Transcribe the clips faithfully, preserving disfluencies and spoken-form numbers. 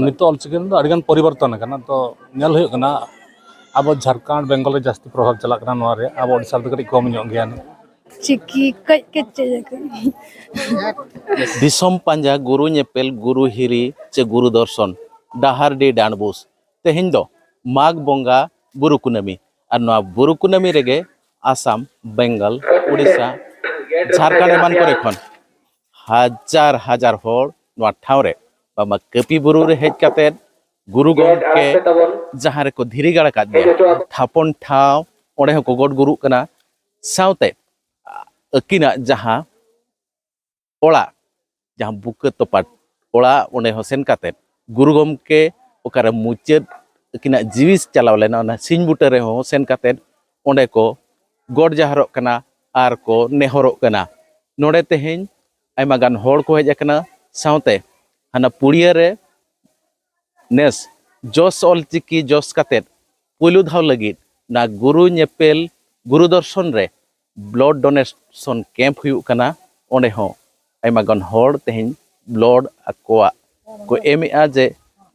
ᱱᱤᱛᱚᱜ ᱚᱞᱪᱤᱠᱤ ᱨᱮᱫᱚ ᱟᱹᱰᱤᱜᱟᱱ ᱯᱚᱨᱤᱵᱚᱨᱛᱚᱱ ᱟᱠᱟᱱᱟ᱾ ᱛᱚ ᱧᱮᱞ ᱦᱩᱭᱩᱜ ᱠᱟᱱᱟ, ᱟᱵᱚ ᱡᱷᱟᱲᱠᱷᱚᱸᱰ ᱵᱮᱝᱜᱚᱞ ᱨᱮ ᱡᱟᱹᱥᱛᱤ ᱯᱨᱚᱵᱷᱟᱵᱽ ᱪᱟᱞᱟᱜ ᱠᱟᱱᱟ ᱱᱚᱣᱟ ᱨᱮ, ᱟᱵᱚ ᱳᱰᱤᱥᱟ ᱨᱮᱫᱚ ᱠᱟᱹᱴᱤᱡ ᱠᱚᱢ ᱧᱚᱜ ᱜᱮᱭᱟ᱾ ᱪᱤᱠᱤ ᱠᱟᱹᱡ ᱠᱟᱹᱡ ᱪᱮᱫ ᱟᱠᱟᱫ᱾ ᱫᱤᱥᱚᱢ ᱯᱟᱸᱡᱟ, ᱜᱩᱨᱩ ᱧᱮᱯᱮᱞ, ᱜᱩᱨᱩ ᱦᱤᱨᱤ ᱪᱮ ᱜᱩᱨᱩ ᱫᱚᱨᱥᱚᱱ, ᱰᱟᱦᱟᱨᱰᱤ ᱰᱟᱸᱰᱵᱩᱥ᱾ ᱛᱮᱦᱮᱧ ᱫᱚ ᱢᱟᱜᱽ ᱵᱚᱸᱜᱟ ᱵᱩᱨᱩ ᱠᱩᱱᱟᱹᱢᱤ, ᱟᱨ ᱱᱚᱣᱟ ᱵᱩᱨᱩ ᱠᱩᱱᱟᱹᱢᱤ ᱨᱮᱜᱮ ᱟᱥᱟᱢ, ᱵᱮᱝᱜᱚᱞ, ᱩᱲᱤᱥᱥᱟ, ᱡᱷᱟᱲᱠᱷᱚᱸᱰ ᱮᱢᱟᱱ ᱠᱚᱨᱮ ᱠᱷᱚᱱ ᱦᱟᱡᱟᱨ ᱦᱟᱡᱟᱨ ᱦᱚᱲ ᱱᱚᱣᱟ ᱴᱷᱟᱶ ᱨᱮ ᱵᱟᱵᱟ ᱠᱟᱹᱯᱤ ᱵᱩᱨᱩ ᱨᱮ ᱦᱮᱡ ᱠᱟᱛᱮᱫ ᱜᱩᱨᱩ ᱜᱚᱢᱠᱮ ᱡᱟᱦᱟᱸ ᱨᱮᱠᱚ ᱫᱷᱤᱨᱤ ᱜᱟᱲ ᱟᱠᱟᱫ ᱵᱚᱱᱟ, ᱛᱷᱟᱯᱚᱱ ᱴᱷᱟᱶ, ᱚᱸᱰᱮ ᱦᱚᱸᱠᱚ ᱜᱚᱰ ᱜᱩᱨᱩᱜ ᱠᱟᱱᱟ᱾ ᱥᱟᱶᱛᱮ ᱟᱹᱠᱤᱱᱟᱜ ᱡᱟᱦᱟᱸ ᱚᱲᱟᱜ, ᱡᱟᱦᱟᱸ ᱵᱩᱠᱟᱹ ᱛᱚᱯᱟ ᱚᱲᱟᱜ, ᱚᱸᱰᱮ ᱦᱚᱸ ᱥᱮᱱ ᱠᱟᱛᱮᱫ ᱜᱩᱨᱩ ᱜᱚᱢᱠᱮ ᱚᱠᱟᱨᱮ ᱢᱩᱪᱟᱹᱫ ᱟᱹᱠᱤᱱᱟᱜ ᱡᱤᱣᱤ ᱪᱟᱞᱟᱣ ᱞᱮᱱᱟ, ᱚᱱᱟ ᱥᱤᱧ ᱵᱩᱴᱟᱹ ᱨᱮᱦᱚᱸ ᱥᱮᱱ ᱠᱟᱛᱮᱫ ᱚᱸᱰᱮ ᱠᱚ ᱜᱚᱰ ᱡᱚᱦᱟᱨᱚᱜ ᱠᱟᱱᱟ ᱟᱨ ᱠᱚ ᱱᱮᱦᱚᱨᱚᱜ ᱠᱟᱱᱟ᱾ ᱱᱚᱰᱮ ᱛᱮᱦᱮᱧ ᱟᱭᱢᱟ ᱜᱟᱱ ᱦᱚᱲ ᱠᱚ ᱦᱮᱡ ᱟᱠᱟᱱᱟ᱾ ᱥᱟᱶᱛᱮ ᱦᱟᱱᱟ ᱯᱩᱲᱤᱭᱟᱹ ᱨᱮ ᱱᱮᱥ ᱡᱚᱥ ᱚᱞᱪᱤᱠᱤ ᱡᱚᱥ ᱠᱟᱛᱮᱫ ᱯᱩᱭᱞᱩ ᱫᱷᱟᱣ ᱞᱟᱹᱜᱤᱫ ᱚᱱᱟ ᱜᱩᱨᱩ ᱧᱮᱯᱮᱞ, ᱜᱩᱨᱩ ᱫᱚᱨᱥᱚᱱ ᱨᱮ ᱵᱞᱟᱰ ᱰᱳᱱᱮᱥᱚᱱ ᱠᱮᱢᱯ ᱦᱩᱭᱩᱜ ᱠᱟᱱᱟ᱾ ᱚᱸᱰᱮ ᱦᱚᱸ ᱟᱭᱢᱟ ᱜᱟᱱ ᱦᱚᱲ ᱛᱮᱦᱮᱧ ᱵᱞᱟᱰ ᱟᱠᱚᱣᱟᱜ ᱠᱚ ᱮᱢᱮᱜᱼᱟ, ᱡᱮ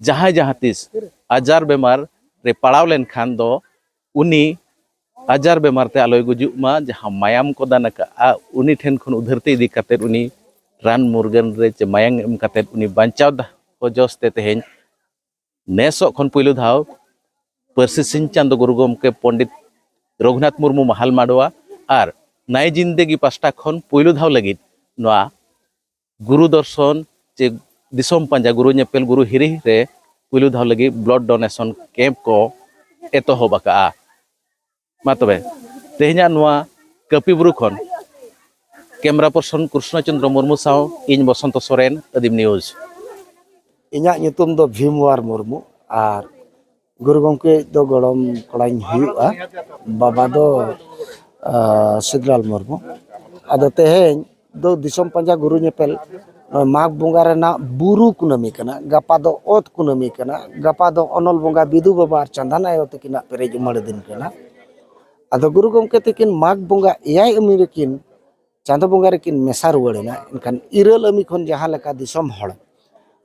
ᱡᱟᱦᱟᱸᱭ ᱡᱟᱦᱟᱸ ᱛᱤᱥ ᱟᱡᱟᱨ ᱵᱮᱢᱟᱨ ᱨᱮ ᱯᱟᱲᱟᱣ ᱞᱮᱱᱠᱷᱟᱱ ᱫᱚ ᱩᱱᱤ ᱟᱡᱟᱨ ᱵᱮᱢᱟᱨ ᱛᱮ ᱟᱞᱚᱭ ᱜᱩᱡᱩᱜ ᱢᱟ, ᱡᱟᱦᱟᱸ ᱢᱟᱭᱟᱢ ᱠᱚ ᱫᱟᱱ ᱟᱠᱟᱫᱼᱟ ᱩᱱᱤ ᱴᱷᱮᱱ ᱠᱷᱚᱱ ᱩᱫᱷᱟᱹᱨ ᱛᱮ ᱤᱫᱤ ᱠᱟᱛᱮᱫ ᱩᱱᱤ ᱨᱟᱱ ᱢᱩᱨᱜᱟᱹᱱ ᱨᱮ ᱪᱮ ᱢᱟᱭᱟᱢ ᱮᱢ ᱠᱟᱛᱮᱫ ᱩᱱᱤ ᱵᱟᱧᱪᱟᱣ ᱫᱚᱦᱚ ᱡᱚᱥ ᱛᱮ ᱛᱮᱦᱮᱧ ᱱᱮᱥᱚᱜ ᱠᱷᱚᱱ ᱯᱩᱭᱞᱩ ᱫᱷᱟᱣ ᱯᱟᱹᱨᱥᱤ ᱥᱤᱧ ᱪᱟᱸᱫᱚ ᱜᱩᱨᱩ ᱜᱚᱢᱠᱮ ᱯᱚᱱᱰᱤᱛ ᱨᱚᱜᱷᱩᱱᱟᱛᱷ ᱢᱩᱨᱢᱩ ᱢᱟᱦᱟᱞ ᱢᱟᱰᱣᱟ ᱟᱨ ᱱᱟᱭ ᱡᱤᱱᱫᱮᱜᱤ ᱯᱟᱥᱴᱟ ᱠᱷᱚᱱ ᱯᱩᱭᱞᱩ ᱫᱷᱟᱣ ᱞᱟᱹᱜᱤᱫ ᱱᱚᱣᱟ ᱜᱩᱨᱩ ᱫᱚᱨᱥᱚᱱ ᱪᱮ ᱫᱤᱥᱚᱢ ᱯᱟᱸᱡᱟ, ᱜᱩᱨᱩ ᱧᱮᱯᱮᱞ, ᱜᱩᱨᱩ ᱦᱤᱨᱤ ᱨᱮ ᱯᱩᱭᱞᱩ ᱫᱷᱟᱣ ᱞᱟᱹᱜᱤᱫ ᱵᱞᱟᱰ ᱰᱳᱱᱮᱥᱚᱱ ᱠᱮᱢᱯ ᱠᱚ ᱮᱛᱚᱦᱚᱵ ᱟᱠᱟᱫᱼᱟ᱾ ᱢᱟ ᱛᱚᱵᱮ, ᱛᱮᱦᱮᱧᱟᱜ ᱱᱚᱣᱟ ᱠᱟᱹᱯᱤ ᱵᱩᱨᱩ ᱠᱷᱚᱱ ᱠᱮᱢᱨᱟ ᱯᱟᱨᱥᱚᱱ ᱠᱨᱤᱥᱱᱚ ᱪᱚᱸᱫᱽᱨᱚ ᱢᱩᱨᱢᱩ ᱥᱟᱶ ᱤᱧ ᱵᱚᱥᱚᱱᱛᱚ ᱥᱚᱨᱮᱱ, ᱟᱹᱫᱤᱢ ᱱᱤᱭᱩᱡᱽ᱾ ᱤᱧᱟᱹᱜ ᱧᱩᱛᱩᱢ ᱫᱚ ᱵᱷᱤᱢᱣᱟᱨ ᱢᱩᱨᱢᱩ ᱟᱨ ᱜᱩᱨᱩ ᱜᱚᱢᱠᱮ ᱫᱚ ᱜᱚᱲᱚᱢ ᱠᱚᱲᱟᱧ ᱦᱩᱭᱩᱜᱼᱟ᱾ ᱵᱟᱵᱟ ᱫᱚ, ᱟᱸ, ᱥᱤᱫᱽᱞᱟᱞ ᱢᱩᱨᱢᱩ᱾ ᱟᱫᱚ ᱛᱮᱦᱮᱧ ᱫᱚ ᱫᱤᱥᱚᱢ ᱯᱟᱸᱡᱟ ᱜᱩᱨᱩ ᱧᱮᱯᱮᱞ, ᱱᱚᱜᱼᱚᱭ ᱢᱟᱜᱽ ᱵᱚᱸᱜᱟ ᱨᱮᱱᱟᱜ ᱵᱩᱨᱩ ᱠᱩᱱᱟᱹᱢᱤ ᱠᱟᱱᱟ, ᱜᱟᱯᱟ ᱫᱚ ᱚᱛ ᱠᱩᱱᱟᱹᱢᱤ ᱠᱟᱱᱟ, ᱜᱟᱯᱟ ᱫᱚ ᱚᱱᱚᱞ ᱵᱚᱸᱜᱟ ᱵᱤᱫᱩ ᱵᱟᱵᱟ ᱟᱨ ᱪᱟᱸᱫᱟᱱ ᱟᱭᱳ ᱛᱟᱹᱠᱤᱱᱟᱜ ᱯᱮᱨᱮᱡ ᱩᱢᱟᱹᱲ ᱫᱤᱱ ᱠᱟᱱᱟ᱾ ᱟᱫᱚ ᱜᱩᱨᱩ ᱜᱚᱢᱠᱮ ᱛᱟᱹᱠᱤᱱ ᱢᱟᱜᱽ ᱵᱚᱸᱜᱟ ᱮᱭᱟᱭ ᱟᱹᱢᱤ ᱨᱮᱠᱤᱱ, ᱪᱟᱸᱫᱚ ᱵᱚᱸᱜᱟ ᱨᱮᱠᱤᱱ ᱢᱮᱥᱟ ᱨᱩᱣᱟᱹᱲ ᱮᱱᱟ᱾ ᱮᱱᱠᱷᱟᱱ ᱤᱨᱟᱹᱞ ᱟᱹᱢᱤ ᱠᱷᱚᱱ ᱡᱟᱦᱟᱸ ᱞᱮᱠᱟ ᱫᱤᱥᱚᱢ ᱦᱚᱲ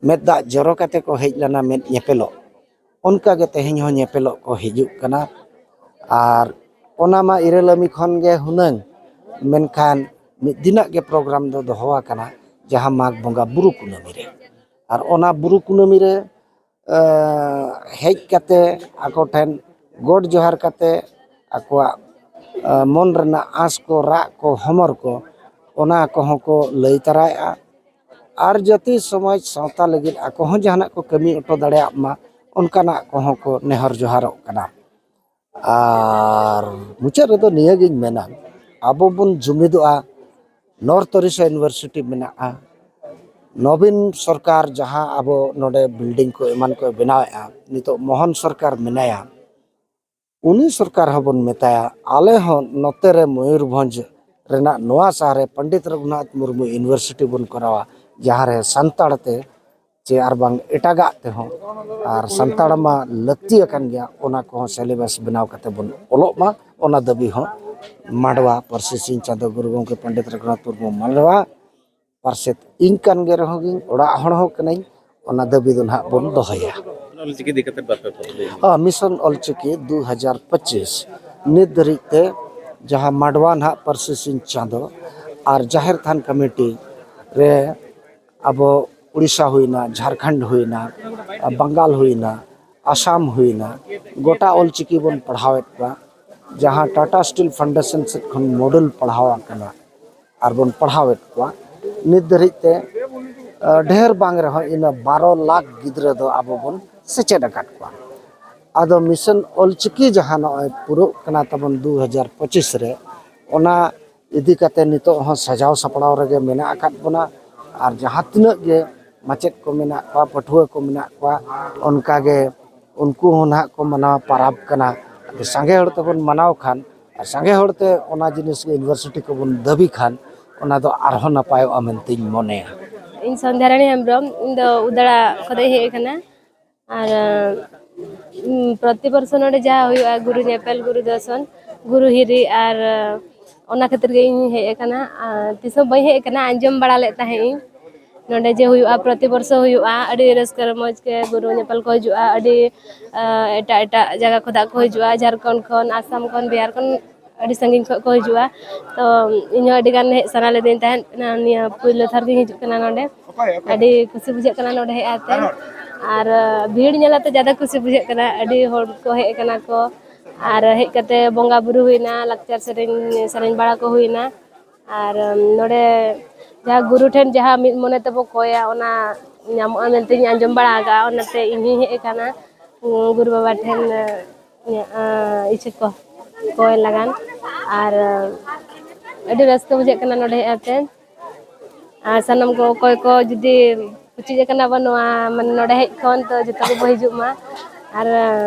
ᱢᱮᱫ ᱫᱟᱜ ᱡᱚᱨᱚ ᱠᱟᱛᱮ ᱠᱚ ᱦᱮᱡ ᱞᱮᱱᱟ ᱢᱮᱫ ᱧᱮᱯᱮᱞᱚᱜ, ᱚᱱᱠᱟ ᱜᱮ ᱛᱮᱦᱮᱧ ᱦᱚᱸ ᱧᱮᱯᱮᱞᱚᱜ ᱠᱚ ᱦᱤᱡᱩᱜ ᱠᱟᱱᱟ᱾ ᱟᱨ ᱚᱱᱟ ᱢᱟ ᱤᱨᱟᱹᱞᱟᱹᱢᱤ ᱠᱷᱚᱱ ᱜᱮ ᱦᱩᱱᱟᱹᱝ, ᱢᱮᱱᱠᱷᱟᱱ ᱢᱤᱫ ᱫᱤᱱᱟᱜ ᱜᱮ ᱯᱨᱳᱜᱨᱟᱢ ᱫᱚ ᱫᱚᱦᱚ ᱟᱠᱟᱱᱟ, ᱡᱟᱦᱟᱸ ᱢᱟᱜᱽ ᱵᱚᱸᱜᱟ ᱵᱩᱨᱩ ᱠᱩᱱᱟᱹᱢᱤ ᱨᱮ᱾ ᱟᱨ ᱚᱱᱟ ᱵᱩᱨᱩ ᱠᱩᱱᱟᱹᱢᱤ ᱨᱮ ᱮ, ᱦᱮᱡ ᱠᱟᱛᱮ ᱟᱠᱚ ᱴᱷᱮᱱ ᱜᱚᱰ ᱡᱚᱦᱟᱨ ᱠᱟᱛᱮ ᱟᱠᱚᱣᱟᱜ ᱮ, ᱢᱚᱱ ᱨᱮᱱᱟᱜ ᱟᱸᱥ ᱠᱚ, ᱨᱟᱜ ᱠᱚ, ᱦᱚᱢᱚᱨ ᱠᱚ, ᱚᱱᱟ ᱠᱚᱦᱚᱸ ᱠᱚ ᱞᱟᱹᱭ ᱛᱟᱨᱟᱭᱮᱫᱼᱟ᱾ ᱟᱨ ᱡᱟᱹᱛᱤ ᱥᱚᱢᱟᱡᱽ ᱥᱟᱶᱛᱟ ᱞᱟᱹᱜᱤᱫ ᱟᱠᱚ ᱦᱚᱸ ᱡᱟᱦᱟᱱᱟᱜ ᱠᱚ ᱠᱟᱹᱢᱤ ᱦᱚᱴᱚ ᱫᱟᱲᱮᱭᱟᱜ ᱢᱟ, ᱚᱱᱠᱟᱱᱟᱜ ᱠᱚᱦᱚᱸ ᱠᱚ ᱱᱮᱦᱚᱨ ᱡᱚᱦᱟᱨᱚᱜ ᱠᱟᱱᱟ᱾ ᱟᱨ ᱢᱩᱪᱟᱹᱫ ᱨᱮᱫᱚ ᱱᱤᱭᱟᱹᱜᱤᱧ ᱢᱮᱱᱟ, ᱟᱵᱚ ᱵᱚᱱ ᱡᱩᱢᱤᱫᱚᱜᱼᱟ᱾ ᱱᱚᱨᱛᱷ ᱳᱰᱤᱥᱟ ᱤᱭᱩᱱᱤᱵᱷᱟᱨᱥᱤᱴᱤ ᱢᱮᱱᱟᱜᱼᱟ, ᱱᱚᱵᱤᱱ ᱥᱚᱨᱠᱟᱨ ᱡᱟᱦᱟᱸ ᱟᱵᱚ ᱱᱚᱰᱮ ᱵᱤᱞᱰᱤᱝ ᱠᱚ ᱮᱢᱟᱱ ᱠᱚ ᱵᱮᱱᱟᱣᱮᱫᱼᱟ, ᱱᱤᱛᱚᱜ ᱢᱳᱦᱚᱱ ᱥᱚᱨᱠᱟᱨ ᱢᱮᱱᱟᱭᱟ, ᱩᱱᱤ ᱥᱚᱨᱠᱟᱨ ᱦᱚᱸᱵᱚᱱ ᱢᱮᱛᱟᱭᱟ, ᱟᱞᱮ ᱦᱚᱸ ᱱᱚᱛᱮ ᱨᱮ ᱢᱚᱭᱩᱨᱵᱷᱚᱸᱡᱽ ᱨᱮᱱᱟᱜ ᱱᱚᱣᱟ ᱥᱟᱦᱟᱨ ᱨᱮ ᱯᱚᱱᱰᱤᱛ ᱨᱚᱜᱷᱩᱱᱟᱛᱷ ᱢᱩᱨᱢᱩ ᱤᱭᱩᱱᱤᱵᱷᱟᱨᱥᱤᱴᱤ ᱵᱚᱱ ᱠᱚᱨᱟᱣᱟ, ᱡᱟᱦᱟᱸ ᱨᱮ ᱥᱟᱱᱛᱟᱲ ᱛᱮ ᱪᱮ ᱟᱨ ᱵᱟᱝ ᱮᱴᱟᱜᱟᱜ ᱛᱮᱦᱚᱸ, ᱟᱨ ᱥᱟᱱᱛᱟᱲ ᱢᱟ ᱞᱟᱹᱠᱛᱤ ᱟᱠᱟᱱ ᱜᱮᱭᱟ, ᱚᱱᱟ ᱠᱚᱦᱚᱸ ᱥᱤᱞᱮᱵᱟᱥ ᱵᱮᱱᱟᱣ ᱠᱟᱛᱮ ᱵᱚᱱ ᱚᱞᱚᱜ ᱢᱟ, ᱚᱱᱟ ᱫᱟᱹᱵᱤ ᱦᱚᱸ ᱢᱟᱰᱣᱟ ᱯᱟᱹᱨᱥᱤ ᱥᱤᱧ ᱪᱟᱸᱫᱳ ᱜᱩᱨᱩ ᱜᱚᱢᱠᱮ ᱯᱚᱱᱰᱤᱛ ᱨᱚᱜᱷᱩᱱᱟᱛᱷ ᱢᱩᱨᱢᱩ ᱢᱟᱰᱣᱟ ᱯᱟᱨᱥᱮᱛ ᱤᱧ ᱠᱟᱱ ᱜᱮ ᱨᱮᱦᱚᱸ ᱜᱤᱧ, ᱚᱲᱟᱜ ᱦᱚᱲ ᱦᱚᱸ ᱠᱟᱹᱱᱟᱹᱧ, ᱚᱱᱟ ᱫᱟᱹᱵᱤ ᱫᱚ ᱱᱟᱦᱟᱜ ᱵᱚᱱ ᱫᱚᱦᱚᱭᱟ᱾ ᱚᱞᱪᱤᱠᱤ ᱤᱫᱤ ᱠᱟᱛᱮ ᱵᱟᱨ ᱯᱮ ᱠᱟᱛᱷᱟ ᱞᱟᱹᱭ ᱢᱮ᱾ ᱦᱮᱸ, ᱢᱤᱥᱚᱱ ᱚᱞᱪᱤᱠᱤ ᱫᱩ ᱦᱟᱡᱟᱨ ᱯᱚᱸᱪᱤᱥ ᱱᱤᱛ ᱫᱷᱟᱹᱨᱤᱡ ᱛᱮ ᱡᱟᱦᱟᱸ ᱢᱟᱰᱣᱟ ᱱᱟᱦᱟᱜ ᱯᱟᱹᱨᱥᱤ ᱥᱤᱧ ᱪᱟᱸᱫᱳ ᱟᱨ ᱡᱟᱦᱮᱨ ᱛᱷᱟᱱ ᱠᱚᱢᱤᱴᱤ ᱨᱮ ᱟᱵᱚ ᱩᱲᱤᱥᱥᱟ ᱦᱩᱭᱱᱟ, ᱡᱷᱟᱲᱠᱷᱚᱸᱰ ᱦᱩᱭᱱᱟ, ᱵᱟᱝᱜᱟᱞ ᱦᱩᱭᱱᱟ, ᱟᱥᱟᱢ ᱦᱩᱭᱱᱟ, ᱜᱚᱴᱟ ᱚᱞᱪᱤᱠᱤ ᱵᱚᱱ ᱯᱟᱲᱦᱟᱣᱮᱫ ᱠᱚᱣᱟ᱾ ᱡᱟᱦᱟᱸ ᱴᱟᱴᱟ ᱥᱴᱤᱞ ᱯᱷᱟᱣᱩᱱᱰᱮᱥᱚᱱ ᱥᱮᱫ ᱠᱷᱚᱱ ᱢᱚᱰᱮᱞ ᱯᱟᱲᱦᱟᱣ ᱟᱠᱟᱱᱟ ᱟᱨ ᱵᱚᱱ ᱯᱟᱲᱦᱟᱣᱮᱫ ᱠᱚᱣᱟ᱾ ᱱᱤᱛ ᱫᱷᱟᱹᱨᱤᱡ ᱛᱮ, ᱟᱸ, ᱰᱷᱮᱨ ᱵᱟᱝ ᱨᱮᱦᱚᱸ ᱤᱱᱟᱹ ᱵᱟᱨᱚ ᱞᱟᱠᱷ ᱜᱤᱫᱽᱨᱟᱹ ᱫᱚ ᱟᱵᱚ ᱵᱚᱱ ᱥᱮᱪᱮᱫ ᱟᱠᱟᱫ ᱠᱚᱣᱟ᱾ ᱟᱫᱚ ᱢᱤᱥᱚᱱ ᱚᱞᱪᱤᱠᱤ ᱡᱟᱦᱟᱸ ᱱᱚᱜᱼᱚᱭ ᱯᱩᱨᱟᱹᱜ ᱠᱟᱱᱟ ᱛᱟᱵᱚᱱ ᱫᱩ ᱦᱟᱡᱟᱨ ᱯᱚᱸᱪᱤᱥ ᱨᱮ, ᱚᱱᱟ ᱤᱫᱤ ᱠᱟᱛᱮ ᱱᱤᱛᱚᱜ ᱦᱚᱸ ᱥᱟᱡᱟᱣ ᱥᱟᱯᱲᱟᱣ ᱨᱮᱜᱮ ᱢᱮᱱᱟᱜ ᱟᱠᱟᱫ ᱵᱚᱱᱟ᱾ ᱟᱨ ᱡᱟᱦᱟᱸ ᱛᱤᱱᱟᱹᱜ ᱜᱮ ᱢᱟᱪᱮᱫ ᱠᱚ ᱢᱮᱱᱟᱜ ᱠᱚᱣᱟ, ᱯᱟᱹᱴᱷᱩᱣᱟᱹ ᱠᱚ ᱢᱮᱱᱟᱜ ᱠᱚᱣᱟ, ᱚᱱᱠᱟ ᱜᱮ ᱩᱱᱠᱩ ᱦᱚᱸ ᱱᱟᱦᱟᱜ ᱠᱚ ᱢᱟᱱᱟᱣ ᱯᱟᱨᱟᱵᱽ ᱠᱟᱱᱟ᱾ ᱟᱫᱚ ᱥᱟᱸᱜᱮ ᱦᱚᱲ ᱛᱮᱵᱚᱱ ᱢᱟᱱᱟᱣ ᱠᱷᱟᱱ ᱟᱨ ᱥᱟᱸᱜᱮ ᱦᱚᱲ ᱛᱮ ᱚᱱᱟ ᱡᱤᱱᱤᱥ ᱜᱮ ᱤᱭᱩᱱᱤᱵᱷᱟᱨᱥᱤᱴᱤ ᱠᱚᱵᱚᱱ ᱫᱟᱹᱵᱤ ᱠᱷᱟᱱ, ᱚᱱᱟ ᱫᱚ ᱟᱨᱦᱚᱸ ᱱᱟᱯᱟᱭᱚᱜᱼᱟ ᱢᱮᱱᱛᱮᱧ ᱢᱚᱱᱮᱭᱟ᱾ ᱤᱧ ᱥᱚᱱᱫᱷᱭᱟᱨᱟᱱᱤ ᱦᱮᱢᱵᱨᱚᱢ, ᱤᱧ ᱫᱚ ᱩᱫᱟᱲᱟ ᱠᱷᱚᱱᱤᱧ ᱦᱮᱡ ᱟᱠᱟᱱᱟ᱾ ᱟᱨ, ᱩᱸ, ᱯᱨᱚᱛᱤ ᱵᱚᱨᱥᱚ ᱱᱚᱰᱮ ᱡᱟᱦᱟᱸ ᱦᱩᱭᱩᱜᱼᱟ, ᱜᱩᱨᱩ ᱧᱮᱯᱮᱞ, ᱜᱩᱨᱩ ᱫᱚᱨᱥᱚᱱ, ᱜᱩᱨᱩ ᱦᱤᱨᱤ, ᱟᱨ, ᱚᱱᱟ ᱠᱷᱟᱹᱛᱤᱨ ᱜᱮ ᱤᱧ ᱦᱮᱡ ᱟᱠᱟᱱᱟ᱾ ᱟᱨ ᱛᱤᱥ ᱦᱚᱸ ᱵᱟᱹᱧ ᱦᱮᱡ ᱟᱠᱟᱱᱟ, ᱟᱸᱡᱚᱢ ᱵᱟᱲᱟ ᱞᱮᱫ ᱛᱟᱦᱮᱸᱫ ᱤᱧ᱾ ᱱᱚᱰᱮ ᱡᱮ ᱦᱩᱭᱩᱜᱼᱟ, ᱯᱨᱚᱛᱤ ᱵᱚᱨᱥᱚ ᱦᱩᱭᱩᱜᱼᱟ, ᱟᱹᱰᱤ ᱨᱟᱹᱥᱠᱟᱹ ᱨᱚᱢᱚᱡᱽ ᱜᱮ ᱜᱩᱨᱩ ᱧᱮᱯᱮᱞ ᱠᱚ ᱦᱤᱡᱩᱜᱼᱟ, ᱟᱹᱰᱤ ᱮᱴᱟᱜ ᱮᱴᱟᱜ ᱡᱟᱭᱜᱟ ᱠᱷᱚᱱᱟᱜ ᱠᱚ ᱦᱤᱡᱩᱜᱼᱟ, ᱡᱷᱟᱲᱠᱷᱚᱸᱰ ᱠᱷᱚᱱ, ᱟᱥᱟᱢ ᱠᱷᱚᱱ, ᱵᱤᱦᱟᱨ ᱠᱷᱚᱱ, ᱟᱹᱰᱤ ᱥᱟᱺᱜᱤᱧ ᱠᱷᱚᱱ ᱠᱚ ᱦᱤᱡᱩᱜᱼᱟ᱾ ᱛᱚ ᱤᱧᱦᱚᱸ ᱟᱹᱰᱤ ᱜᱟᱱ ᱦᱮᱡ ᱥᱟᱱᱟ ᱞᱤᱫᱤᱧ ᱛᱟᱦᱮᱸᱫ, ᱱᱤᱭᱟᱹ ᱯᱩᱭᱞᱩ ᱫᱷᱟᱣ ᱜᱤᱧ ᱦᱤᱡᱩᱜ ᱠᱟᱱᱟ ᱱᱚᱰᱮ᱾ ᱟᱹᱰᱤ ᱠᱩᱥᱤ ᱵᱩᱡᱷᱟᱹᱜ ᱠᱟᱱᱟ ᱱᱚᱰᱮ ᱦᱮᱡ ᱠᱟᱛᱮ, ᱟᱨ ᱵᱷᱤᱲ ᱧᱮᱞ ᱠᱟᱛᱮ ᱡᱟᱫᱟ ᱠᱩᱥᱤ ᱵᱩᱡᱷᱟᱹᱜ ᱠᱟᱱᱟ, ᱟᱹᱰᱤ ᱦᱚᱲ ᱠᱚ ᱦᱮᱡ ᱠᱟᱱᱟ ᱠᱚ᱾ ᱟᱨ ᱦᱮᱡ ᱠᱟᱛᱮ ᱵᱚᱸᱜᱟ ᱵᱩᱨᱩ ᱦᱩᱭᱱᱟ, ᱞᱟᱠᱪᱟᱨ ᱥᱮᱨᱮᱧ ᱥᱮᱨᱮᱧ ᱵᱟᱲᱟ ᱠᱚ ᱦᱩᱭᱱᱟ᱾ ᱟᱨ ᱱᱚᱰᱮ ᱡᱟᱦᱟᱸ ᱜᱩᱨᱩ ᱴᱷᱮᱱ ᱡᱟᱦᱟᱸ ᱢᱤᱫ ᱢᱚᱱᱮ ᱛᱮᱵᱚ ᱠᱚᱭᱟ, ᱚᱱᱟ ᱧᱟᱢᱚᱜᱼᱟ ᱢᱮᱱᱛᱮᱧ ᱟᱸᱡᱚᱢ ᱵᱟᱲᱟ ᱟᱠᱟᱫᱼᱟ᱾ ᱚᱱᱟᱛᱮ ᱤᱧ ᱦᱚᱧ ᱦᱮᱡ ᱟᱠᱟᱱᱟ ᱜᱩᱨᱩ ᱵᱟᱵᱟ ᱴᱷᱮᱱ ᱤᱪᱷᱟᱹ ᱠᱚ ᱠᱚᱭ ᱞᱟᱜᱟᱱ᱾ ᱟᱨ ᱟᱹᱰᱤ ᱨᱟᱹᱥᱠᱟᱹ ᱵᱩᱡᱷᱟᱹᱜ ᱠᱟᱱᱟ ᱱᱚᱰᱮ ᱦᱮᱡ ᱠᱟᱛᱮ᱾ ᱟᱨ ᱥᱟᱱᱟᱢ ᱠᱚ, ᱚᱠᱚᱭ ᱠᱚ ᱡᱩᱫᱤ ᱯᱩᱪᱩᱡ ᱟᱠᱟᱱᱟ ᱵᱚᱱ ᱱᱚᱣᱟ, ᱢᱟᱱᱮ, ᱱᱚᱰᱮ ᱦᱮᱡ ᱠᱷᱚᱱ, ᱛᱚ ᱡᱚᱛᱚ ᱜᱮᱵᱚ ᱦᱤᱡᱩᱜ ᱢᱟ᱾ ᱟᱨ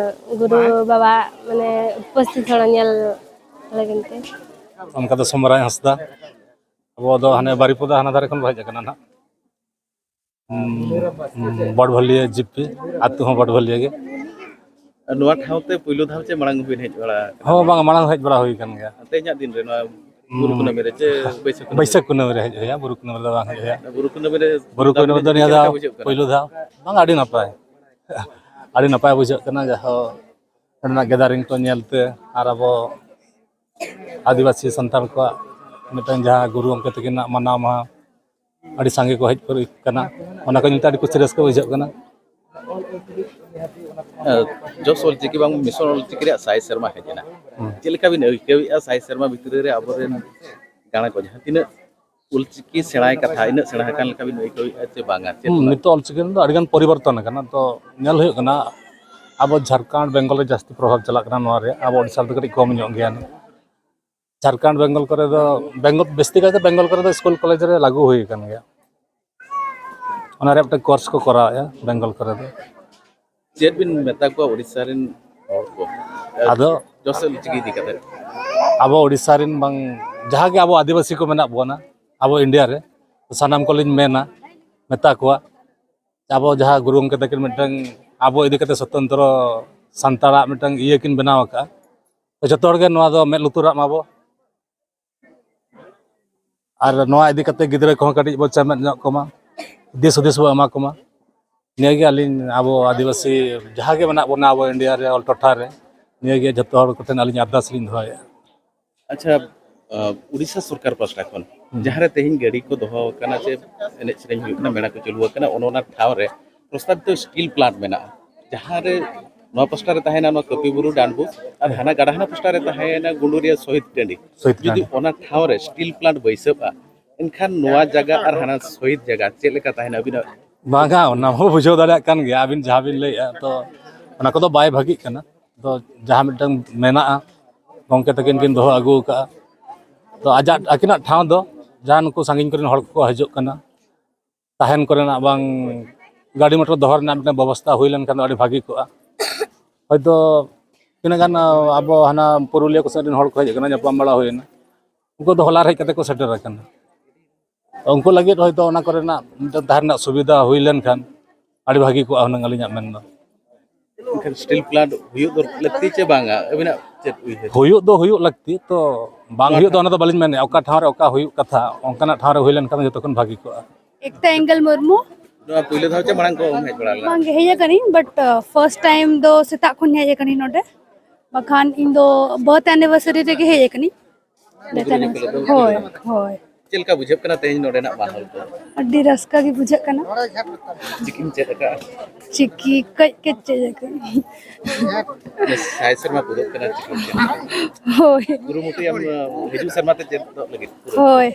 ᱜᱩᱨᱩ ᱵᱟᱵᱟ, ᱢᱟᱱᱮ, ᱩᱯᱟᱹᱥᱛᱷᱤᱛ ᱦᱚᱲ ᱧᱮᱞ ᱞᱟᱹᱜᱤᱫ ᱛᱮ᱾ ᱚᱱᱠᱟ ᱫᱚ ᱥᱚᱢᱨᱟᱭ ᱦᱟᱸᱥᱫᱟ᱾ ᱟᱵᱚ ᱫᱚ ᱦᱟᱱᱮ ᱵᱟᱨᱤᱯᱚᱫᱟ ᱦᱟᱱᱟ ᱫᱷᱟᱨᱮ ᱠᱷᱚᱱ ᱵᱚ ᱦᱮᱡ ᱟᱠᱟᱱᱟ ᱱᱟᱦᱟᱜ᱾ ᱦᱩᱸ, ᱦᱩᱸ, ᱵᱚᱰᱵᱷᱟᱹᱞᱤᱭᱟᱹ ᱡᱤᱯᱤ, ᱟᱹᱛᱩ ᱦᱚᱸ ᱵᱚᱰᱵᱷᱟᱹᱞᱤᱭᱟᱹ ᱜᱮ᱾ ᱟᱨ ᱱᱚᱣᱟ ᱴᱷᱟᱶ ᱛᱮ ᱯᱩᱭᱞᱩ ᱫᱷᱟᱣ ᱪᱮ ᱢᱟᱲᱟᱝ ᱦᱚᱸᱵᱤᱱ ᱦᱮᱡ ᱵᱟᱲᱟ ᱟᱠᱟᱱᱟ? ᱦᱚᱸ, ᱵᱟᱝ, ᱢᱟᱲᱟᱝ ᱦᱮᱡ ᱵᱟᱲᱟ ᱦᱩᱭ ᱟᱠᱟᱱ ᱜᱮᱭᱟ᱾ ᱛᱮᱦᱮᱧᱟᱜ ᱫᱤᱱ ᱨᱮ ᱱᱚᱣᱟ ᱵᱩᱨᱩ ᱦᱩᱸ᱾ ᱠᱩᱱᱟᱹᱢᱤ ᱨᱮ ᱪᱮ ᱵᱟᱹᱭᱥᱟᱹᱠᱷ ᱠᱩᱱᱟᱹᱢᱤ? ᱵᱟᱹᱭᱥᱟᱹᱠᱷ ᱠᱩᱱᱟᱹᱢᱤ ᱨᱮ ᱦᱮᱡ ᱦᱩᱭᱩᱜᱼᱟ, ᱵᱩᱨᱩ ᱠᱩᱱᱟᱹᱢᱤ ᱨᱮ ᱵᱩᱨᱩ ᱠᱩᱱᱟᱹᱢᱤ ᱫᱚ ᱱᱤᱭᱟᱹ ᱪᱮᱫ ᱞᱮᱠᱟ ᱫᱷᱟᱣ ᱵᱩᱡᱷᱟᱹᱜ ᱠᱟᱱᱟ? ᱯᱩᱭᱞᱩ ᱫᱷᱟᱣ᱾ ᱵᱟᱝ, ᱟᱹᱰᱤ ᱱᱟᱯᱟᱭ, ᱟᱹᱰᱤ ᱱᱟᱯᱟᱭ ᱵᱩᱡᱷᱟᱹᱜ ᱠᱟᱱᱟ, ᱡᱟᱦᱳ ᱚᱸᱰᱮᱱᱟᱜ gathering ᱠᱚ ᱧᱮᱞ ᱛᱮ ᱟᱨ ᱟᱵᱚ ᱟᱹᱫᱤᱵᱟᱹᱥᱤ ᱥᱟᱱᱛᱟᱲ ᱠᱚᱣᱟᱜ ᱢᱤᱫᱴᱟᱝ ᱡᱟᱦᱟᱸ ᱜᱩᱨᱩ ᱜᱚᱢᱠᱮ ᱛᱟᱹᱠᱤᱱᱟᱜ ᱢᱟᱱᱟᱣ ᱢᱟᱦᱟ, ᱟᱹᱰᱤ ᱥᱟᱸᱜᱮ ᱠᱚ ᱦᱮᱡ ᱯᱮᱨᱮᱡ ᱠᱟᱱᱟ, ᱚᱱᱟ ᱠᱚ ᱧᱮᱞᱛᱮ ᱟᱹᱰᱤ ᱠᱩᱥᱤ ᱨᱟᱹᱥᱠᱟᱹ ᱵᱩᱡᱷᱟᱹᱜ ᱠᱟᱱᱟ᱾ ᱡᱚᱥ ᱚᱞᱪᱤᱠᱤ ᱵᱟᱝ ᱢᱤᱥᱚᱱ ᱚᱞᱪᱤᱠᱤ ᱨᱮᱭᱟᱜ ᱥᱟᱭ ᱥᱮᱨᱢᱟ ᱦᱮᱡ ᱮᱱᱟ᱾ ᱦᱩᱸ᱾ ᱪᱮᱫ ᱞᱮᱠᱟ ᱵᱤᱱ ᱟᱹᱭᱠᱟᱹᱣᱮᱫᱼᱟ ᱥᱟᱭ ᱥᱮᱨᱢᱟ ᱵᱷᱤᱛᱨᱤ ᱨᱮ ᱟᱵᱚᱨᱮᱱ ᱜᱟᱬᱟ ᱠᱚ ᱡᱟᱦᱟᱸ ᱛᱤᱱᱟᱹᱜ ᱚᱞᱪᱤᱠᱤ ᱥᱮᱬᱟᱭ ᱠᱟᱛᱷᱟ ᱤᱱᱟᱹᱜ ᱥᱮᱬᱟ ᱟᱠᱟᱱ ᱞᱮᱠᱟ ᱵᱤᱱ ᱟᱹᱭᱠᱟᱹᱣᱮᱫᱼᱟ ᱪᱮ ᱵᱟᱝᱟ? ᱪᱮᱫ ᱦᱩᱸ, ᱞᱮᱠᱟ? ᱱᱤᱛᱚᱜ ᱚᱞᱪᱤᱠᱤ ᱨᱮᱱ ᱫᱚ ᱟᱹᱰᱤᱜᱟᱱ ᱯᱚᱨᱤᱵᱚᱨᱛᱚᱱ ᱟᱠᱟᱱᱟ᱾ ᱛᱚ ᱧᱮᱞ ᱦᱩᱭᱩᱜ ᱠᱟᱱᱟ, ᱟᱵᱚ ᱡᱷᱟᱲᱠᱷᱚᱸᱰ ᱵᱮᱝᱜᱚᱞ ᱨᱮ ᱡᱟᱹᱥᱛᱤ ᱯᱨᱚᱵᱷᱟᱵᱽ ᱪᱟᱞᱟᱜ ᱠᱟᱱᱟ ᱱᱚᱣᱟ ᱨᱮ, ᱟᱵᱚ ᱳᱰᱤᱥᱟ ᱨᱮᱫᱚ ᱠᱟᱹᱴᱤᱡ ᱠᱚᱢ ᱧᱚᱜ ᱜᱮᱭᱟ᱾ ᱡᱷᱟᱲᱠᱷᱚᱸᱰ ᱵᱮᱝᱜᱚᱞ ᱠᱚᱨᱮ ᱫᱚ, ᱵᱮᱝᱜᱚᱞ, ᱵᱮᱥᱛᱤ ᱠᱟᱭᱛᱮ ᱵᱮᱝᱜᱚᱞ ᱠᱚᱨᱮ ᱫᱚ ᱥᱠᱩᱞ ᱠᱚᱞᱮᱡᱽ ᱨᱮ ᱞᱟᱹᱜᱩ ᱦᱩᱭ ᱟᱠᱟᱱ ᱜᱮᱭᱟ᱾ ᱚᱱᱟ ᱨᱮᱭᱟᱜ ᱢᱤᱫᱴᱮᱱ ᱠᱳᱨᱥ ᱠᱚ ᱠᱚᱨᱟᱣᱮᱫᱼᱟ ᱵᱮᱝᱜᱚᱞ ᱠᱚᱨᱮ ᱫᱚ᱾ ᱪᱮᱫ ᱵᱤᱱ ᱢᱮᱛᱟ ᱠᱚᱣᱟ ᱳᱰᱤᱥᱟ ᱨᱮᱱ ᱦᱚᱲ ᱠᱚ? ᱟᱫᱚ ᱡᱚᱥ ᱚᱞᱪᱤᱠᱤ ᱤᱫᱤ ᱠᱟᱛᱮ? ᱟᱵᱚ ᱳᱰᱤᱥᱟ ᱨᱮᱱ ᱵᱟᱝ, ᱡᱟᱦᱟᱸ ᱜᱮ ᱟᱵᱚ ᱟᱹᱫᱤᱵᱟᱹᱥᱤ ᱠᱚ ᱢᱮᱱᱟᱜ ᱵᱚᱱᱟ ᱟᱵᱚ ᱤᱱᱰᱤᱭᱟ ᱨᱮ, ᱥᱟᱱᱟᱢ ᱠᱚᱞᱤᱧ ᱢᱮᱱᱟ, ᱢᱮᱛᱟ ᱠᱚᱣᱟ, ᱟᱵᱚ ᱡᱟᱦᱟᱸ ᱜᱩᱨᱩ ᱜᱚᱢᱠᱮ ᱛᱟᱹᱠᱤᱱ ᱢᱤᱫᱴᱟᱝ ᱟᱵᱚ ᱤᱫᱤ ᱠᱟᱛᱮ ᱥᱚᱛᱚᱱᱛᱨᱚ ᱥᱟᱱᱛᱟᱲᱟᱜ ᱢᱤᱫᱴᱟᱝ ᱤᱭᱟᱹ ᱠᱤᱱ ᱵᱮᱱᱟᱣ ᱟᱠᱟᱫᱼᱟ, ᱛᱚ ᱡᱚᱛᱚ ᱦᱚᱲ ᱜᱮ ᱱᱚᱣᱟ ᱫᱚ ᱢᱮᱫ ᱞᱩᱛᱩᱨᱟᱜ ᱢᱟᱵᱚ᱾ ᱟᱨ ᱱᱚᱣᱟ ᱤᱫᱤ ᱠᱟᱛᱮ ᱜᱤᱫᱽᱨᱟᱹ ᱠᱚᱦᱚᱸ ᱠᱟᱹᱴᱤᱡ ᱵᱚ ᱪᱮᱢᱮᱫ ᱧᱚᱜ ᱠᱚᱢᱟ᱾ ᱫᱤᱥ ᱦᱩᱫᱤᱥ ᱵᱚ ᱮᱢᱟ ᱠᱚᱢᱟ᱾ ᱱᱤᱭᱟᱹᱜᱮ ᱟᱹᱞᱤᱧ ᱟᱵᱚ ᱟᱹᱫᱤᱵᱟᱹᱥᱤ ᱡᱟᱦᱟᱸ ᱜᱮ ᱢᱮᱱᱟᱜ ᱵᱚᱱᱟ ᱟᱵᱚ ᱤᱱᱰᱤᱭᱟ ᱨᱮ, ᱚᱞ ᱴᱚᱴᱷᱟ ᱨᱮ, ᱱᱤᱭᱟᱹᱜᱮ ᱡᱷᱚᱛᱚ ᱦᱚᱲ ᱠᱚᱴᱷᱮᱱ ᱟᱹᱞᱤᱧ ᱟᱨᱫᱟᱥ ᱞᱤᱧ ᱫᱚᱦᱚᱭᱮᱫᱼᱟ᱾ ᱟᱪᱪᱷᱟ, ᱩᱲᱤᱥᱥᱟ ᱥᱚᱨᱠᱟᱨ ᱯᱟᱥᱴᱟ ᱠᱷᱚᱱ ᱡᱟᱦᱟᱸ ᱨᱮ ᱛᱮᱦᱮᱧ ᱜᱟᱹᱰᱤ ᱠᱚ ᱫᱚᱦᱚ ᱟᱠᱟᱱᱟ ᱥᱮ ᱮᱱᱮᱡ ᱥᱮᱨᱮᱧ ᱦᱩᱭᱩᱜ ᱠᱟᱱᱟ, ᱢᱮᱞᱟ ᱠᱚ ᱪᱟᱹᱞᱩ ᱟᱠᱟᱱᱟ, ᱚᱱᱮ ᱚᱱᱟ ᱴᱷᱟᱶ ᱨᱮ ᱯᱨᱚᱥᱛᱟᱵᱤᱛ ᱥᱴᱤᱞ ᱯᱞᱟᱱᱴ ᱢᱮᱱᱟᱜᱼᱟ, ᱡᱟᱦᱟᱸ ᱨᱮ ᱱᱚᱣᱟ ᱯᱟᱥᱴᱟ ᱨᱮ ᱛᱟᱦᱮᱱᱟ ᱱᱚᱣᱟ ᱠᱟᱹᱯᱤ ᱵᱩᱨᱩ ᱰᱟᱸᱰᱵᱩᱥ ᱟᱨ ᱦᱟᱱᱟ ᱜᱟᱰᱟ ᱦᱟᱱᱟ ᱯᱟᱥᱴᱟ ᱨᱮ ᱛᱟᱦᱮᱱᱟ ᱜᱩᱰᱩᱨᱤᱭᱟᱹ ᱥᱚᱦᱤᱫ ᱴᱟᱺᱰᱤ᱾ ᱥᱚᱦᱤᱫ ᱡᱩᱫᱤ ᱴᱟᱺᱰᱤ᱾ ᱚᱱᱟ ᱴᱷᱟᱶ ᱨᱮ ᱥᱴᱤᱞ ᱯᱞᱟᱱᱴ ᱵᱟᱹᱭᱥᱟᱹᱣᱜᱼᱟ, ᱮᱱᱠᱷᱟᱱ ᱱᱚᱣᱟ ᱡᱟᱭᱜᱟ ᱟᱨ ᱦᱟᱱᱟ ᱥᱚᱦᱤᱫ ᱡᱟᱭᱜᱟ ᱪᱮᱫ ᱞᱮᱠᱟ ᱛᱟᱦᱮᱱᱟ ᱟᱹᱵᱤᱱᱟᱜ? ᱵᱟᱝᱟ, ᱚᱱᱟ ᱦᱚᱸ ᱵᱩᱡᱷᱟᱹᱣ ᱫᱟᱲᱮᱭᱟᱜ ᱠᱟᱱ ᱜᱮᱭᱟ ᱟᱹᱵᱤᱱ ᱡᱟᱦᱟᱸ ᱵᱤᱱ ᱞᱟᱹᱭᱮᱫᱼᱟ, ᱛᱚ ᱚᱱᱟ ᱠᱚᱫᱚ ᱵᱟᱭ ᱵᱷᱟᱹᱜᱤᱜ ᱠᱟᱱᱟ᱾ ᱛᱚ ᱡᱟᱦᱟᱸ ᱢᱤᱫᱴᱟᱝ ᱢᱮᱱᱟᱜᱼᱟ, ᱜᱚᱢᱠᱮ ᱛᱟᱹᱠᱤᱱ ᱠᱤᱱ ᱫᱚᱦᱚ ᱟᱹᱜᱩ ᱟᱠᱟᱫᱼᱟ, ᱛᱚ ᱟᱡᱟᱜ ᱟᱹᱠᱤᱱᱟᱜ ᱴᱷᱟᱶ ᱫᱚ ᱡᱟᱦᱟᱸ ᱱᱩᱠᱩ ᱥᱟᱺᱜᱤᱧ ᱠᱚᱨᱮᱱ ᱦᱚᱲ ᱠᱚᱠᱚ ᱦᱤᱡᱩᱜ ᱠᱟᱱᱟ, ᱛᱟᱦᱮᱱ ᱠᱚᱨᱮᱱᱟᱜ ᱵᱟᱝ ᱜᱟᱹᱰᱤ ᱢᱚᱴᱚᱨ ᱫᱚᱦᱚ ᱨᱮᱱᱟᱜ ᱢᱤᱫᱴᱟᱝ ᱵᱮᱵᱚᱥᱛᱷᱟ ᱦᱩᱭ ᱞᱮᱱᱠᱷᱟᱱ ᱫᱚ ᱟᱹᱰᱤ ᱵᱷᱟᱹᱜᱤ ᱠᱚᱜᱼᱟ᱾ ᱦᱚᱭᱛᱳ ᱛᱤᱱᱟᱹᱜ ᱜᱟᱱ ᱟᱵᱚ ᱦᱟᱱᱟ ᱯᱩᱨᱩᱞᱤᱭᱟᱹ ᱠᱚ ᱥᱮᱫ ᱨᱮᱱ ᱦᱚᱲ ᱠᱚ ᱦᱮᱡ ᱟᱠᱟᱱᱟ, ᱧᱟᱯᱟᱢ ᱵᱟᱲᱟ ᱦᱩᱭᱮᱱᱟ, ᱩᱱᱠᱩ ᱫᱚ ᱦᱚᱞᱟ ᱨᱮ ᱦᱮᱡ ᱠᱟᱛᱮ ᱠᱚ ᱥᱮᱴᱮᱨ ᱟᱠᱟᱱᱟ᱾ ᱩᱱᱠᱩ ᱞᱟᱹᱜᱤᱫ ᱦᱚᱭᱛᱳ ᱚᱱᱟ ᱠᱚᱨᱮᱱᱟᱜ ᱢᱤᱫᱴᱟᱝ ᱛᱟᱦᱮᱸ ᱨᱮᱱᱟᱜ ᱥᱩᱵᱤᱫᱷᱟ ᱦᱩᱭ ᱞᱮᱱᱠᱷᱟᱱ ᱟᱹᱰᱤ ᱵᱷᱟᱹᱜᱤ ᱠᱚᱜᱼᱟ ᱦᱩᱱᱟᱹᱝ, ᱟᱹᱞᱤᱧᱟᱜ ᱢᱮᱱ ᱫᱚ᱾ ᱮᱱᱠᱷᱟᱱ ᱥᱴᱤᱞ ᱯᱞᱟᱱᱴ ᱦᱩᱭᱩᱜ ᱫᱚᱨ- ᱞᱟᱹᱠᱛᱤ ᱪᱮ ᱵᱟᱝᱟ, ᱟᱹᱵᱤᱱᱟᱜ ᱪᱮᱫ ᱩᱭᱦᱟᱹᱨ? ᱦᱩᱭᱩᱜ ᱫᱚ ᱦᱩᱭᱩᱜ ᱞᱟᱹᱠᱛᱤ, ᱛᱚ ᱵᱟᱝ ᱦᱩᱭᱩᱜ ᱫᱚ ᱚᱱᱟ ᱫᱚ ᱵᱟᱹᱞᱤᱧ ᱢᱮᱱᱮᱫᱼᱟ, ᱚᱠᱟ ᱴᱷᱟᱶ ᱨᱮ ᱚᱠᱟ ᱦᱩᱭᱩᱜ ᱠᱟᱛᱷᱟ ᱚᱱᱠᱟᱱᱟᱜ ᱴᱷᱟᱶ ᱨᱮ ᱦᱩᱭ ᱞᱮᱱᱠᱷᱟᱱ ᱡᱚᱛᱚ ᱠᱷᱚᱱ ᱵᱷᱟᱹᱜᱤ ᱠᱚᱜᱼᱟ᱾ ᱮᱠᱛᱟ ᱮᱸᱜᱮᱞ ᱢᱩᱨᱢᱩ᱾ ᱱᱚᱣᱟ ᱯᱩᱭᱞᱩ ᱫᱷᱟᱣ ᱪᱮ ᱢᱟᱲᱟᱝ ᱠᱚ ᱦᱮᱡ ᱵᱟᱲᱟ ᱞᱮᱱᱟ? ᱵᱟᱝᱜᱮ, ᱦᱮᱡ ᱟᱠᱟᱱᱟᱹᱧ, but first time ᱫᱚ ᱥᱮᱛᱟᱜ ᱠᱷᱚᱱ ᱦᱮᱡ ᱟᱠᱟᱱᱟᱹᱧ ᱱᱚᱰᱮ, ᱵᱟᱠᱷᱟᱱ ᱤᱧ ᱫᱚ ᱵᱟᱨᱛᱷ ᱮᱱᱤᱵᱷᱟᱨᱥᱟᱨᱤ ᱨᱮᱜᱮ ᱦᱮᱡ ᱟᱠᱟᱱᱟᱹᱧ᱾ ᱵᱟᱨᱛᱷ ᱮᱱᱤᱵᱷᱟᱨᱥᱟᱨᱤ, ᱦᱳᱭ, ᱦᱳᱭ᱾ ᱪᱮᱫ ᱞᱮᱠᱟ ᱵᱩᱡᱷᱟᱹᱜ ᱠᱟᱱᱟ ᱛᱮᱦᱮᱧ ᱱᱚᱰᱮᱱᱟᱜ ᱢᱟᱦᱚᱞ ᱠᱚ? ᱟᱹᱰᱤ ᱨᱟᱹᱥᱠᱟᱹ ᱜᱮ ᱵᱩᱡᱷᱟᱹᱜ ᱠᱟᱱᱟ᱾ ᱪᱤᱠᱤᱢ ᱪᱮᱫ ᱟᱠᱟᱫᱼᱟ? ᱪᱤᱠᱤ ᱠᱟᱹᱡ ᱠᱟᱹᱡ ᱪᱮᱫ ᱟᱠᱟᱫᱟᱹᱧ᱾ ᱥᱟᱭ ᱥᱮᱨᱢᱟ ᱯᱩᱨᱟᱹᱜ ᱠᱟᱱᱟ, ᱪᱤᱠᱤᱢ ᱪᱮᱫ ᱟᱠᱟᱫᱼᱟ? ᱦᱳᱭ᱾ ᱠᱩᱨᱩᱢᱩᱴᱩᱭᱟᱢ, ᱦᱤᱡᱩᱜ ᱥᱮᱨᱢᱟ ᱛᱮ ᱪᱮᱫᱚᱜ ᱞᱟᱹᱜᱤᱫ? ᱦᱳᱭ᱾